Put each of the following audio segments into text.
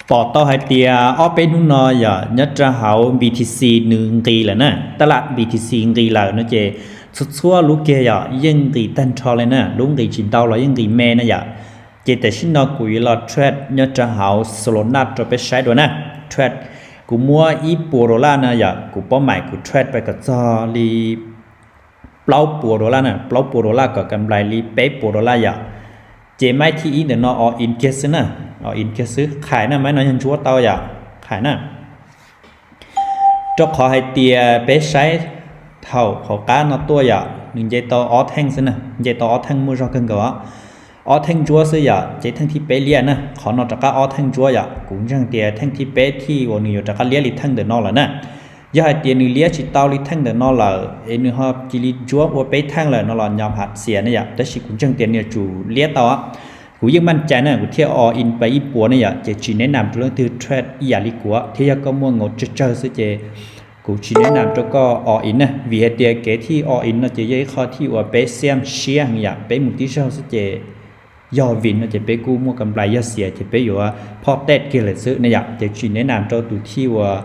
Pom tau hais tias ob peb hnub no yom, nyob rau hauv B T C nws nqis lawm na, tab lam B T C nqis lawm no ces txhua txhua lub kiag yom yeej nqis tag nrho li na, lub nqis tsis ntau los yeej nqis me na yom. Ces tam sim no kuv yuav los trade nyob rau hauv Solana rau peb saib dua na. Trade, kuv muab ib puas dollar na yom, kuv pab maim kuv trade pais kom txog li plaub puas dollar na, plaub puas dollar kom kam nplais li peb puas dollar yom. Ces maiv thib ib ntawm no all in kiag xwb na, all in kiag xwb, qhais na, maiv no yog ntsuab tau yom, qhais na. Rau qhov hais tias peb saib thaum hauv qab no tuaj yom, nws nce tau ob theej xwb na, nce tau ob theej muaj zog kawg nkaus os. Ob theej ntsuab xwb yom, ces theej thib peb liab na, qhov no rov qab ob theej ntsuab yom, kuv ntseeg tias theej thib peb thiaj uas nws yuav rov qab liab li theej ntawm no lawm na. Yog hais tias nws liab tsis tau li theej ntawm no lawm es nws ho cia li ntsuab ua peb theej lawm no los nyom hav xias ne yom, tab sis kuv ntseeg tias nws yuav tsum liab tau. Kuv yeej maj cai na, kuv thiaj all in pais ib puas ne yom, ces tsis neb nam rau leej twg trade ib yam li kuv, thiab yog koj muaj ngaum tsawg tsawg xwb ces kuv tsis neb nam rau koj all in na, vim hais tias kev thij all in no ces yog ib qho thij uas peb xiam siab heev yom, peb mus tib zaug xwb ces yog vim no ces peb kuj muaj kam nplais, yog xias ces peb yuav phoj tej kiag lawm xwb ne yom, ces tsis neb nam rau tus thij uas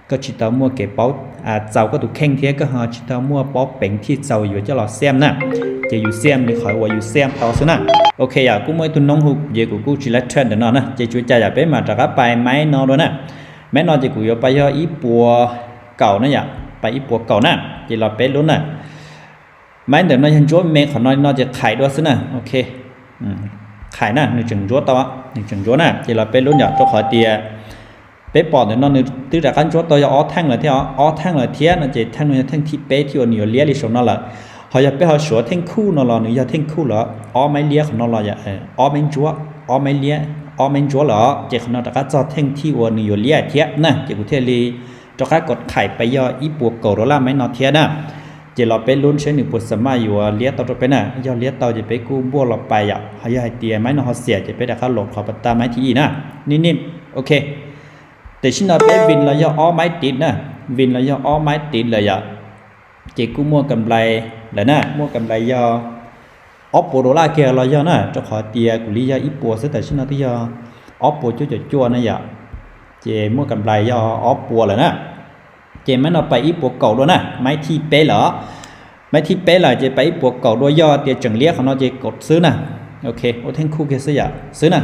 koj tsis tau muaj kev paub txaus koj tus kheej thiab koj ho tsis tau muaj paub peev thij txaus yuav coj los xiam na, ces yus xiam li qhov uas yus xiam tau xwb na. Ok yom, kuj muaj ib tug noob hu ces kuv kuj tsis laib trade ntawm no na, ces tsuas cas yom peb mam rov qab pais maiv no dua na. Maiv no ces kuv yuav pais yog ib puas kaum na yom, pais ib puas kaum na, ces los peb lub na. Maiv ntawm no yog ntsuab me qhov no li no ces qhais dua xwb na. Ok, qhais na, nws tseem ntsuab tau, nws tseem ntsuab na, ces los peb lub yom, rau qhov tias peb pom ntawm no nws twb rov qab ntsuab tau yog ob theej lawm thiab, ob theej lawm thiab no ces theej no yog theej thib peb thiaj uas nws yuav liab li saum no lawm. Ho yog peb ho suav theej khuj no los nws yog theej khuj lawm, ob maiv liab qhov no los yom, ob maiv ntsuab, ob maiv liab, ob maiv ntsuab lawm, ces qhov no rov qab txog theej thij uas nws yuav liab thiab na, ces kuv thiaj li rov qab kom qhais pais yog ib puas kaum dollar maiv no thiab na. Ces los peb lub saib nws puas xa maj yuav liab tau rau peb na, yog liab tau ces peb kuj npuaj los pais yom, ho yog hais tias maiv no ho xias ces peb rov qab los qhov pas tas maiv thib ib na. Nim nim, ok, tam sim no peb vin los yog ob maiv tid na, vin los yog ob maiv tid lawm yom, ces kuj muaj kam nplais lawm na, muaj kam nplais yog ob puas dollar kiag los yog na, rau qhov tias kuv li yog ib puas xwb, tam sim no twb yog ob puas cuaj caum cuaj na yom, ces muaj kam nplais yog ob puas lawm na. Ces maiv no pais ib puas kaum dua na, maiv thij peb lawm, maiv thij peb lawm ces pais ib puas kaum dua, yog tias tseem liab qhov no ces kaum xwb na. Ok, ua theej khuj kiag xwb yom, xwb na.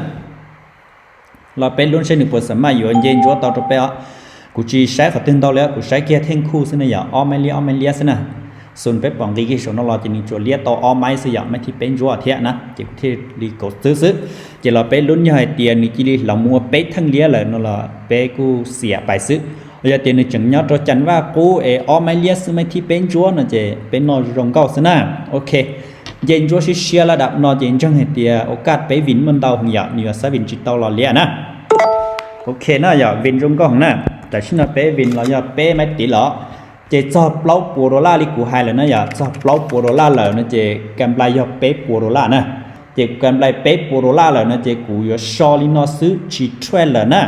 Los peb lub saib nws puas xa maj yuav nce ntsuab tau rau peb os. Kuv tsis saib qhov twg ntau li, kuv saib kiag theej khuj xwb ne yom, ob maiv liab ob maiv liab xwb na. Xus peb pom nqis kiag saum no los ces nws tsuas liab tau ob maiv xwb yom, maiv thib peb ntsuab thiab na, ces kuv thiaj li kaum xwb xwb. Ces los peb lub, yog hais tias nws cia li hlauv mus ua peb theej liab lawm no los peb kuj xiam pais xwb. Yog tias nws tseem nyob rau cas vaj qub es ob maiv liab xwb maiv thib peb ntsuab no ces peb noj zoo nkauj xwb na. Ok, nce ntsuab siab siab laj dam no ces ntseeg hais tias ua kaj peb vin muaj ntau heev yom, nws yuav xab vin tsis tau los liab na. Ok na yom, vin zoo nkauj heev na. Tam sim no peb vin los yog peb maiv tid lawm, ces txog plaub puas dollar li kuv hais lawm na yom, txog plaub puas dollar lawm no ces kam nplais yog peb puas dollar na. Ces kam nplais peb puas dollar lawm no ces kuv yuav so li no xwb tsis trade lawm na.